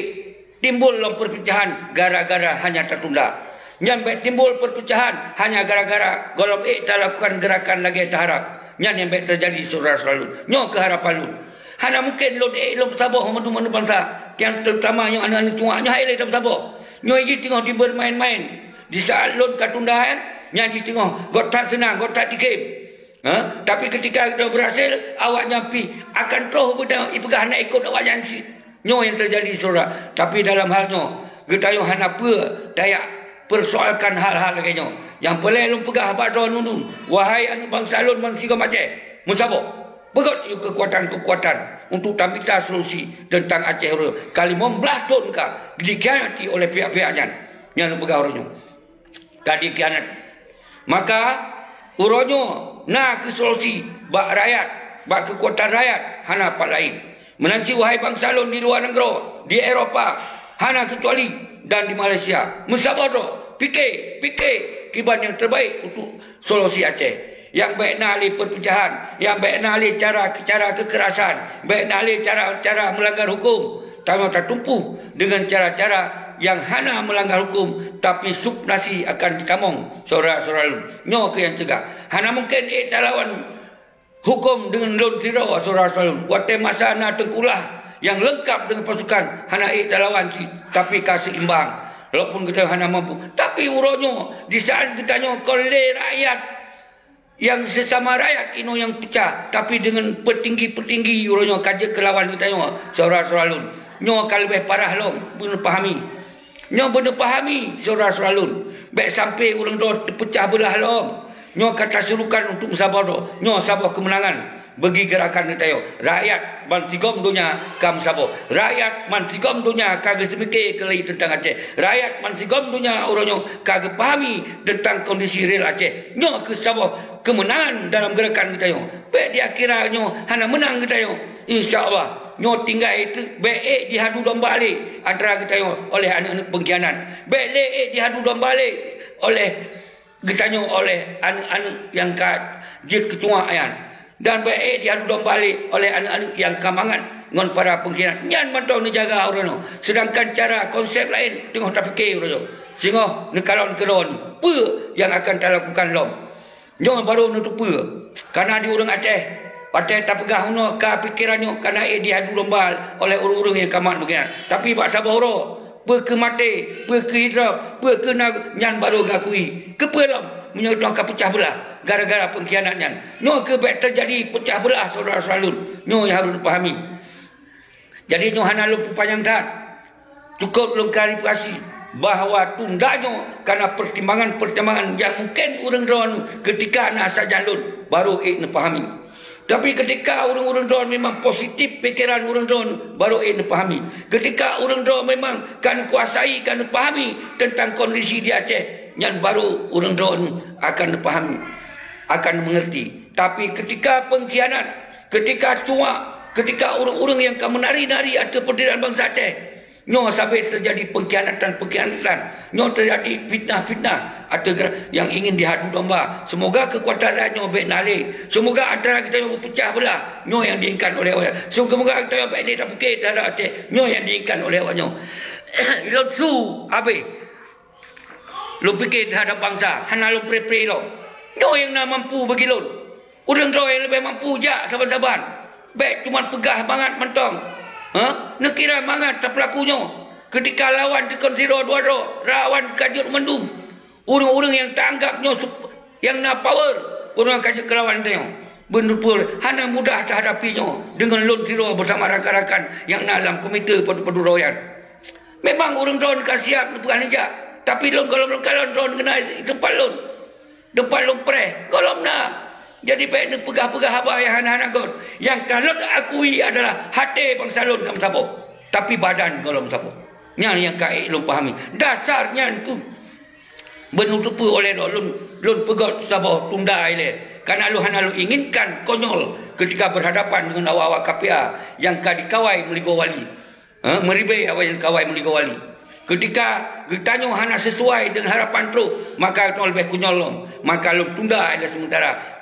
timbul lom peurpeucahan gara-gara hanya tatunda. Nyan bék timbul peurpeucahan hanya gara-gara gohlom ék talakukan geurakan lagée taharab. Nyan nyang bék teujadi syedara-syedara lôn. Nyoe keuh harapan lôn. Hana mungken lôn ék lôn peusaboh mandum-mandum bansa, nyang teurutama nyoe aneuëk-aneuëk cuak nyoe hai lé tapeusaboh. Nyoe jih teungoh dibeurmaén-maén. Disaát lôn ka tunda nyan, nyan jih teungoh göt that seunang, göt that dikém. Ha? Tapi keutika geutanyoe beurhasil, awaknyan pih akan troh beuda ipeugah hana ikot awaknyan cit. Nyoe nyang teujadi, syedara. Tapi dalam hal nyoe, geutanyoe hana peue tajak persoalkan hal-hal lagée nyoe. Nyang peureulée lôn peugah bak droeneuh, wahai aneuëk bansa lôn bansigom Aceh, meusaboh! Peugét yue keukuatan-keukuatan untuk tamita solusi teuntang Aceh uroe nyoe. Ka limong blaih thon ka dikhianati oleh pihak-pihak nyan, nyang lôn peugah uroe nyoe. Ka dikhianat. Maka, uroe nyoe na kheueh solusi bak rakyat, bak keukuatan rakyat, hana pat laén. Meunan cit, wahai bansa lôn di luwa nanggroe, di Eropa, hana keucuali, dan di Malaysia. Meusaboh droe, pike, pike kiban nyang teubaik untuk solusi Aceh. Nyang bék na lé peupeucahan, nyang bék na lé cara-cara keukerasan, bék na lé cara-cara meulanggar huköm. Tanyoe tatumpôh deungon cara-cara nyang hana meulanggar huköm, tapi substansi akan jitamong, syedara-syedara lôn. Nyoe kheueh nyang teuga. Hana mungken ék talawan huköm deungon lôn sidroe, syedara-syedara lôn. Watée masa na teungku lah nyang leungkab deungon pasukan, hana ék talawan cit, tapi ka seimbang. Walaupun geutanyoe hana mampu, tapi uroe nyoe, di saát geutanyoe kon lé rakyat, nyang seusama rakyat inoe nyang peucah, tapi deungon peutinggi-peutinggi uroe nyoe ka jeuet keu lawan geutanyoe, syedara-syedara lôn. Nyoe ka leubeh parah lom, beuneupahami. Nyoe beuneupahami, syedara-syedara lôn. Bék sampoe ureuëng droe teupeucah beulah lom. Nyoe ka tasurukan untuk meusaboh droe. Nyoe saboh keumeunangan bagi geurakan geutanyoe. Rakyat bansigom donya ka meusaboh. Rakyat bansigom donya ka geuseumike keulai teuntang Aceh. Rakyat bansigom donya uroe nyoe ka geupahami teuntang kondisi real Aceh. Nyoe kheueh saboh keumeunangan dalam geurakan geutanyoe. Bék dikira nyoe hana meunang geutanyoe. Insya Allah, nyoe tinggai teuk bék ék jihadu domba lé antara geutanyoe oleh aneuëk-aneuëk peungkhianat. Bék lé ék jihadu domba lé oleh geutanyoe oleh aneuëk-aneuëk nyang ka jeuet keu cuak nyan, dan bék ék jihadu domba lé oleh aneuëk-aneuëk nyang ka mangat ngon para peungkhianat. Nyan mantong neujaga uroe nyoe, seudangkan cara konsep laén teungoh tapike uroe nyoe. Singoh neukalon keudroe nyoe, peue nyang akan talakukan lom? Nyoe barô neuteupeue. Kana di ureuëng Aceh, watée tapeugah unoe ka pikeran nyoe kana ék jihadu domba oleh ureuëng-ureuëng nyang ka mat beugét. Tapi bak saboh uroe, peu kheueh maté, peu kheueh hireuen, peu kheueh na, nyan barô geuakui. Keupeue lom meunyoe droe ka peucah beulah gara-gara peungkhianat nyan? Nyoe kheueh bék teujadi peucah beulah, syedara-syedara lôn. Nyoe nyang harôh neupahami. Jadi, nyoe hana lôn peupanyang that. Cukôp lôn klarifikasi bahwa tunda nyoe kana peutimbangan-peutimbangan nyang mungken ureuëng droeneuh keutika na sajan lôn barô ék neupahami. Tapi keutika ureuëng-ureuëng droe memang positif pikeran ureuëng droe, barô ék neupahami. Keutika ureuëng droe memang ka neukuasai, ka neupahami teuntang kondisi di Aceh, nyan barô ureuëng droe akan neupahami, akan mengerti. Tapi keutika peungkhianat, keutika cuak, keutika ureuëng-ureuëng nyang ka meunari-nari ateueh peurderitaan bansa Aceh, nyoe sabe teujadi peungkhianatan-peungkhianatan. Nyoe teujadi fitnah-fitnah ateueh gera-, nyang ingin jihadu domba. Seumoga keukuatan rakyat nyoe bék na lé. Seumoga antara geutanyoe beupeucah beulah. Nyoe nyang diinginkan oleh awak. Seumoga geutanyoe bék lé tapike teuhadap Aceh. Nyoe nyang diinginkan oleh awak nyoe. Lôn su habéh. Lôn pike teuhadap bansa, hana lôn pre-pre lom. Nyoe nyang na mampu bagi lôn. Ureuëng droe nyang leubeh mampu jak saban-saban. Bék cuman peugah mangat mantong. Hah? Neukira mangat tapeulaku nyoe. Keutika lawan dikon sidroe dua droe, lawan ka jeuet mandum. Ureuëng-ureuëng nyang taanggab nyoe sup-, nyang na power, ureuëng ka jeuet keu lawan tanyoe. Beuneupeue hana mudah tahadapi nyoe deungon lôn sidroe beusama rakan-rakan nyang na lam komite padum-padum droe nyan. Memang ureuëng droe ka siab neupeugah neujak, tapi lôn gohlom lôn kalon droe keunan teumpat lôn. Teumpat lôn preh, gohlom na. Jadi bék neupeugah-peugah haba nyang hana-hana göt. Nyang ka lôn akui adalah até bansa lôn ka meusaboh. Tapi badan gohlom saboh. Nyan nyang ka ék lôn pahami. Dasar nyan keuh beuneuteupeu oleh lôn, lôn, lôn peugét saboh tunda ilée. Kana lôn hana lôn inginkan konyol keutika berhadapan deungon awak-awak K P A nyang ka dikawai meuligoe wali. Ha, meuribée awak nyang kawai meuligoe wali. Keutika geutanyoe hana sisuai deungon harapan trok, maka geutanyoe leubeh konyol lom. Maka lôn tunda ilée seumeutara.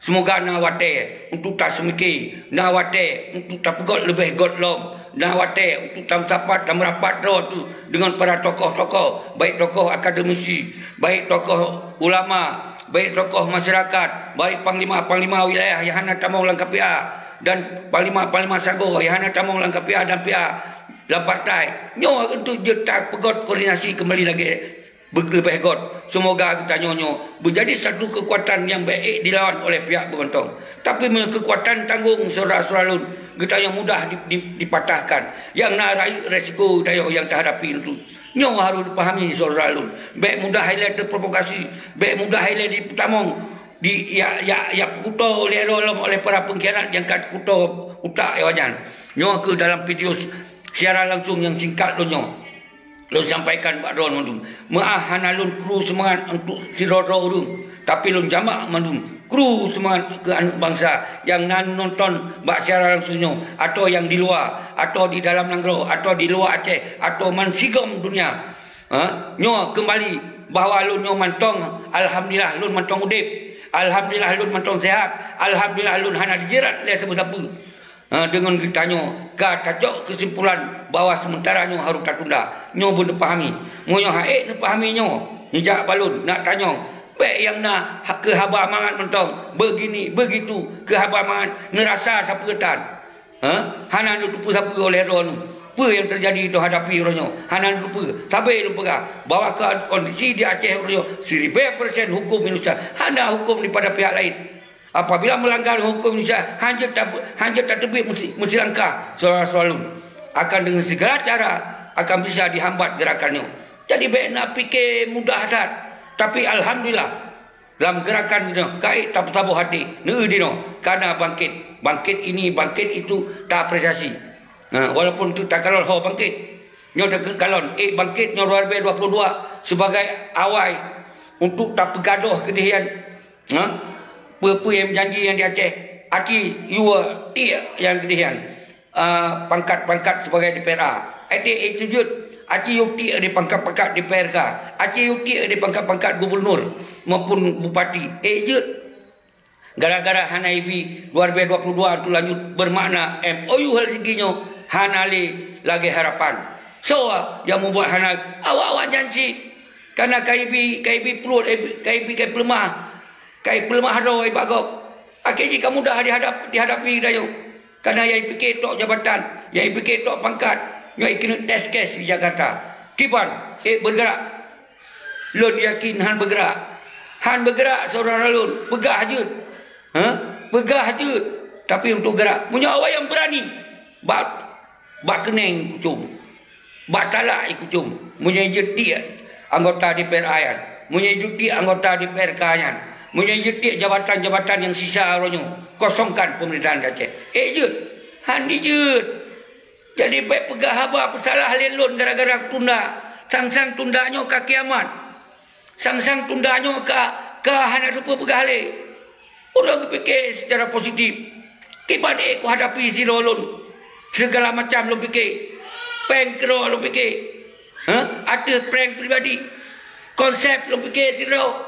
Seumoga na watée untuk taseumike, na watée untuk tapeugét leubeh gét lom, na watée untuk tameusapat, tameurapat droe teuh deungon para tokoh-tokoh, baik tokoh akademisi, baik tokoh ulama, baik tokoh masyarakat, baik panglima-panglima wilayah nyang hana tamong lam K P A, dan panglima-panglima sagoe nyang hana tamong lam K P A dan P A lam partai. Nyoe untuk jeuet tapeugét koordinasi keumbali lagée Be-, leubeh göt, seumoga geutanyoe nyoe beujadi satu keukuatan nyang bèk ék dilawan oleh pihak beumantong. Tapi meunyoe keukuatan tanggong syedara-syedara lôn, geutanyoe mudah di-, di-, dipatahkan. Nyang na rayeuk resiko geutanyoe nyang teuhadapi nyoe. Nyoe harôh jipahami syedara lôn. Bèk mudah ilèe teuprovokasi, bèk mudah ilèe jipeutamong, di, ya, ya, ya peukuto lé droe lom oleh para peungkhianat nyang ka kuto utak awaknyan. Nyoe keuh dalam video siaran langsung nyang singkat lôn nyoe. Lôn sampaikan bak droeneuh mandum, meu'ah hana lôn kru seumangat untuk sidroe-droe ureueng, tapi lôn jamak mandum kru seumangat keu aneuk bansa nyang na nonton bak siaran langsung nyoe, atawa nyang di luwa, atawa di dalam nanggroe, atawa di luwa Aceh, atawa bansigom dunia. Ha? Nyoe keumbali bahwa lôn nyoe mantong, alhamdulillah lôn mantong udép, alhamdulillah lôn mantong sehat, alhamdulillah lôn hana dijirat lé sapeue-sapeue. Ha, deungon geutanyoe ka tacok keusimpulan bahwa seumeuntara nyoe harôh tatunda. Nyoe beuneupahami. Meunyoe han ék neupahami nyoe, neujak bak lôn, neutanyong. Bèk nyang na ha-, keu haba mangat mantong, beugini, beugitu, keu haba mangat, neurasa sapeue tan. Ha? Hana neuteupeue sapeue oleh droeneuh. Peue nyang teujadi teuhadapi uroe nyoe? Hana neuteupeue. Sabé lôn peugah bahwa kon-, kondisi di Aceh uroe nyoe siribèe persen huköm Indonesia. Hana huköm daripada pihak laén. Apabila melanggar huköm Indonesia, hanjeuet ta-, hanjeuet tateubiet meusi-, meusilangkah syedara-syedara lôn, akan dengan segala cara akan bisa dihambat gerakan nyoe. Jadi, bèk na pike mudah that. Tapi, alhamdulillah, lam gerakan nyoe, ka ék tapeusaboh até, neueu dinoe, ka na bangkit. Bangkit ini, bangkit itu, taapresiasi. Nah, walaupun tu takalon ho bangkit. Nyoe takalon, ék bangkit nyoe dua ribu dua puluh dua sebagai awai untuk tapeugadôh keudeh nyan. Ha? Peue-peue nyang janji nyang di Aceh, aci yue tiek nyang keudeh nyan, ah, pangkat-pangkat sebagai D P R A. Até ék jeuet, aci yue tiek di pangkat-pangkat D P R K. Aci yue tiek di pangkat-pangkat gubernur maupun bupati. Ék jeuet. Gara-gara hana ibi dua ribu dua puluh dua tu lanjut bermakna M O U Helsinki nyoe hana lé lagèe harapan. Soe nyang mubuat hana awak-awak nyan cit. Kana ka ibi, ka ibi pruet, ibi, ka ibi ka peuleumah. Ka peuleumah droe bak gob. Akhé jih ka mudah dihadap-, dihadapi tanyoe. Kana nyang ipike tok jabatan, nyang ipike tok pangkat, nyoe ikeuneuk test case di Jakarta. Kiban, ék bergerak. Lôn yakin han bergerak. Han bergerak syedara lôn, peugah jeuet. Ha? Peugah jeuet. Tapi untuk gerak, meunyoe awak nyang beurani, bak Bak keuneng ikucom, bak talak ikucom, meunyoe jeuet tiek anggota D P R A nyan, meunyoe jeuet tiek anggota D P R K nyan, meunyoe jeuet tiek jabatan-jabatan nyang sisa uroe nyoe, kosongkan peumerintahan di Aceh. Ék jeuet? Han jijeuet. Jadi, bèk peugah haba peusalah lé lôn gara-gara tunda. Sang-sang tunda nyoe ka kiamat. Sang-sang tunda nyoe ka, ka hana teupeu peugah lé. Ulôn geupike seucara positif. Kiban ék kuhadapi sidroe lôn. Segala macam lôn pike. Prank keudroe lôn pike. Ha? Ateueh prank pribadi. Konsep lôn pike sidroe.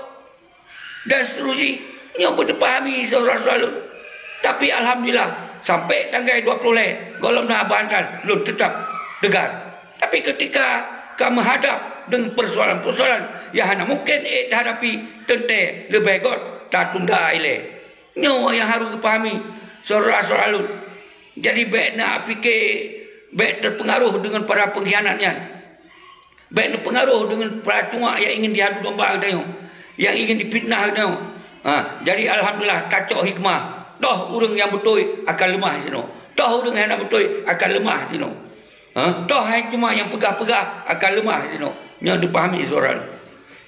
Dan seterusnya. Nyoe beuteupeupahami syedara-syedara lôn. Tapi alhamdulillah, sampai tanggai dua puluh lhèe, gohlom na bantan, lôn teutap teugar. Tapi ketika ka meuhadap deungon persoalan-persoalan nyang hana mungken ék tahadapi, teuntèe leubeh göt tatunda ilèe. Nyoe nyang harôh geupahami syedara-syedara lôn. Jadi, bèk na pike, bèk teupeungaroh deungon para peungkhianat nyan. Bèk neupeungaroh deungon para cuak nyang ingin diadu domba geutanyoe, nyang ingin difitnah geutanyoe. Ha, jadi, alhamdulillah, tacok hikmah. Toh ureueng nyang beutôi akan leumah sinoe. Toh ureueng nyang hana beutôi akan leumah sinoe. Ha? Toh hai cuma nyang peugah-peugah akan leumah sinoe. Nyoe dipahami syedara.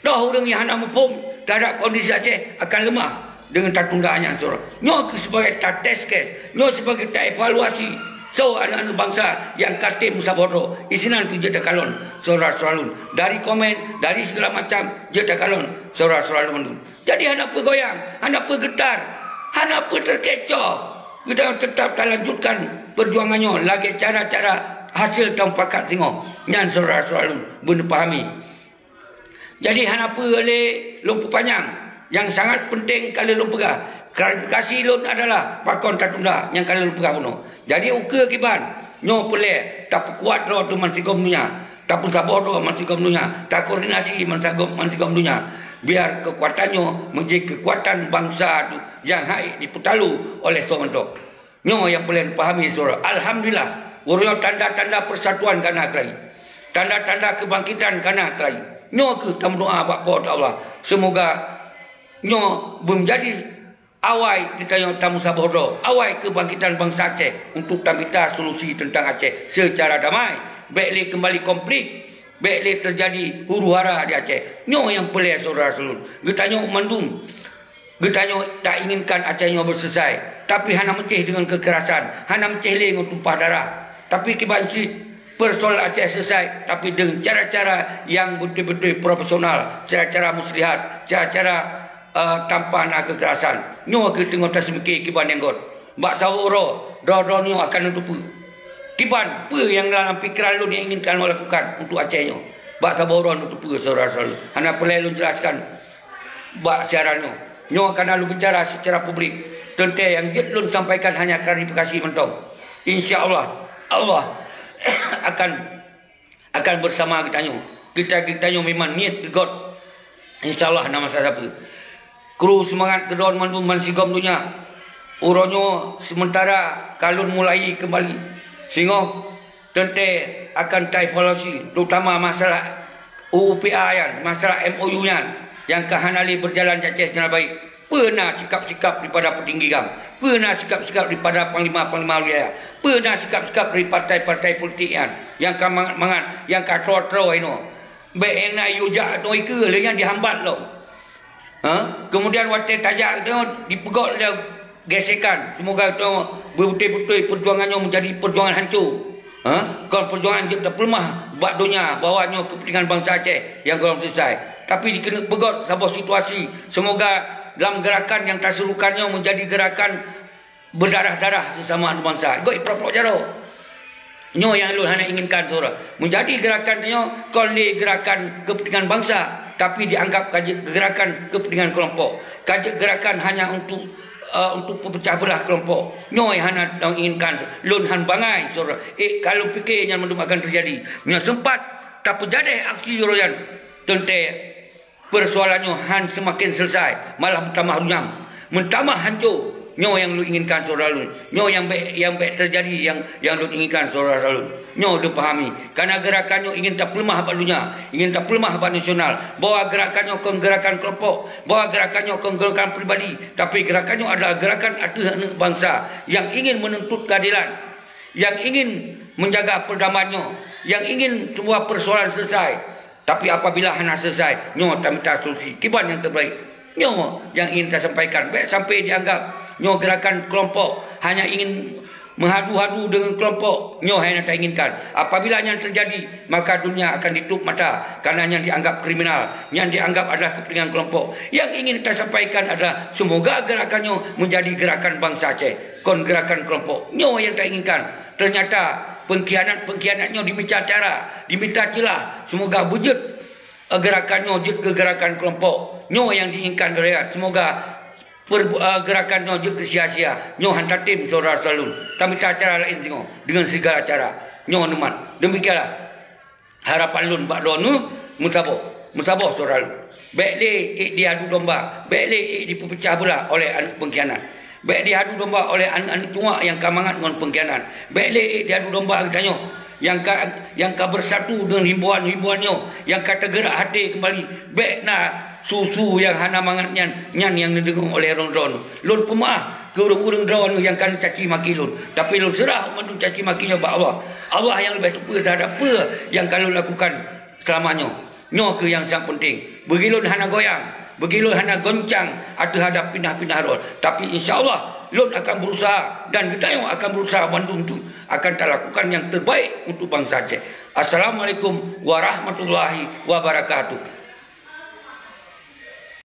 Toh ureueng nyang hana muphom teuhadap kondisi Aceh akan leumah deungon tatunda nyan syedara. Nyoe keuh sibagai ta-test case, nyoe sibagai ta-evaluasi soe aneuk-aneuk bansa nyang ka tem meusaboh droe. Isinan keuh jeuet takalon syedara-syedara lôn. Dari komen, dari segala macam jeuet takalon syedara-syedara lôn mandum. Jadi hana peugoyang, hana peugetar, hana peuteukecoh. Geutanyoe teutap talanjutkan peujuangan nyoe lagèe cara-cara hasil tamupakat singoh. Nyan syedara-syedara lôn beuneupahami. Jadi hana peue lé lôn peupanyang. Nyang sangat peunteng ka lheueh lôn peugah. Klarifikasi lôn adalah pakon tatunda nyang ka lheueh lôn peugah bunoe. Jadi ukeue kiban nyoe peureulèe tapeukuat droe teuh bansigom donya. Tapeusaboh droe bansigom donya, takoordinasi bansigom, bansigom donya, biar keukuatan nyoe meujeuet keukuatan bansa tu nyang han ék jipeutalu oleh soe mantong. Nyoe nyang peureulèe pahami syedara. Alhamdulillah, uroe nyoe tanda-tanda persatuan ka na keulayi. Tanda-tanda keubangkitan ka na keulayi. Nyoe kheueh tameudoa bak Po teu Allah. Seumoga nyoe beunjadi awai geutanyoe tameusaboh droe, awai keubangkitan bansa Aceh untuk tamita solusi teuntang Aceh seucara damai. Bék lé keumbali konflik, bék lé teujadi huru-hara di Aceh. Nyoe nyang peureulée syedara-syedara lôn. Geutanyoe mandum Geutanyoe tak inginkan Aceh nyoe beuseuleusai, tapi hana meucéh deungon keukerasan, hana meucéh lé ngon tumpah darah. Tapi kiban cit persoalan Aceh seuleusai, tapi deungon cara-cara nyang beutôi-beutôi profesional, cara-cara muslihat, cara-cara, eh, tanpa na keukerasan. Nyoe kheueh teungoh taseumike kiban nyang göt. Bak saboh uroe, droe-droe nyoe akan neuteupeue. Kiban, peue nyang lam pikeran lôn nyang inginkan lôn lakukan untuk Aceh nyoe. Bak saboh uroe neuteupeue, syedara-syedara lôn. Hana peureulée lôn jelaskan bak siaran nyoe. Nyoe ka na lôn bicara secara publik. Teuntée nyang jeuet lôn sampaikan hanya klarifikasi mantong. Insya Allah, Allah akan, akan bersama geutanyoe. Kita, geutanyoe memang niet teugot. Insya Allah na masa sapeue. Kru seumangat keudroe mandum bansigom donya. Uroe nyoe seumeuntara ka lôn mulai keumbali. Singoh teuntée akan taevaluasi, terutama masalah U U P A nyan, masalah M O U nyan, nyang ka hana lé beujalan di Aceh secara baik. Peue na sikap-sikap daripada peutinggi GAM? Peue na sikap-sikap daripada panglima-panglima wilayah? Peue na sikap-sikap dari partai-partai politik nyan, nyang ka mangat-mangat, nyang ka troe-troe inoe? Bék nyang na yue jak ateueh ikeue lé nyan dihambat lom. Ha? Kemudian watée tajak geutanyoe dipeugöt lé gesekan. Seumoga geutanyoe beubeutôi-beutôi peujuangan nyoe menjadi peujuangan hancô. Ha? Kon peujuangan jeuet tapeuleumah bak donya bahwa nyoe keupeuntengan bansa Aceh nyang gohlom seuleusai. Tapi dikeuneuk peugöt saboh situasi. Seumoga lam geurakan nyang taserukan nyoe menjadi geurakan beudarah-darah sesama aneuk bansa. Göt iploh-ploh jaroe. Nyoe nyang lôn hana inginkan syedara. Meunjadi geurakan nyoe kon lé geurakan keupeuntengan bansa, tapi dianggap ka jeuet geurakan keupeuntengan keulompok. Ka jeuet geurakan hanya untuk, eh, untuk peupeucah beulah keulompok. Nyoe hana lôn inginkan. Lôn han bangai syedara. Eh, ka lôn pike nyan mandum akan teujadi. Nyoe seumpat tapeujadeh aksi uroe nyan. Teuntée Peusoalan nyoe han seumaken seuleusai, malah meutamah runyam. Meutamah hancô. Nyoe nyang lôn inginkan syedara lôn. Nyoe nyang bék, nyang bék teujadi nyang, nyang lôn inginkan syedara lôn. Nyoe lôn pahami. Kareuna geurakan nyoe ingin tapeuleumah bak donya, ingin tapeuleumah bak nasional. Bahwa geurakan nyoe kon geurakan keulompok, bahwa geurakan nyoe kon geurakan pribadi, tapi geurakan nyoe adalah geurakan ateueh aneuk bansa nyang ingin meununtut keuadelan, nyang ingin meujaga peurdamaian nyoe, nyang ingin seumua peusoalan seuleusai. Tapi apabila hana seuleusai, nyoe tamita solusi kiban nyang teubaik. Nyoe nyang ingin tasampaikan. Bék sampai dianggap nyoe geurakan keulompok, hanya ingin meuhadu-hadu deungon keulompok. Nyoe hana tainginkan. Apabila nyan teujadi, maka dunia akan ditutup mata, kareuna nyan dianggap kriminal, nyan dianggap adalah keupeuntengan keulompok. Nyang ingin tasampaikan adalah seumoga geurakan nyoe meunjadi geurakan bansa Aceh, kon geurakan keulompok. Nyoe nyang tainginkan. Teunyata peungkhianat-peungkhianat nyoe dimita cara, dimita ceulah. Seumoga beujeuet, eh, geurakan nyoe jeuet keu geurakan keulompok. Nyoe nyang diinginkan lé rakyat. Seumoga per-, eh, geurakan nyoe jeuet keu sia-sia. Nyoe han tatem syedara-syedara lôn. Tamita cara laén singoh deungon sigala cara. Nyoe neumat. Demikianlah harapan lôn bak droeneuh meusaboh, meusaboh syedara lôn. Bék lé ék diadu domba, bék lé ék dipeupeucah beulah oleh aneuk peungkhianat. Bék diadu domba oleh aneuk-aneuk tuha nyang ka mangat ngon peungkhianat. Bék lé ék diadu domba geutanyoe nyang ka, nyang ka beusatu deungon himbauan-himbauan nyoe, nyang ka teugeurak até keumbali. Bék na su-su nyang hana mangat nyan, nyan nyang neudeungoe oleh droeneuh. Lôn peumeu'ah keu ureuëng-ureuëng droeneuh nyang ka neucaci maki lôn. Tapi lôn seurah mandum caci maki nyoe bak Allah. Allah nyang leubeh teupeue teuhadap peue nyang ka lôn lakukan seulama nyoe. Nyoe kheueh nyang sang peunteng. Beugi lôn hana goyang, beugi lôn hana goncang ateueh hadab pinah-pinah droe. Tapi insya Allah, lôn akan berusaha dan geutanyoe akan berusaha mandum tu akan talakukan nyang teubaik untuk bansa Aceh. Assalamualaikum warahmatullahi wabarakatuh.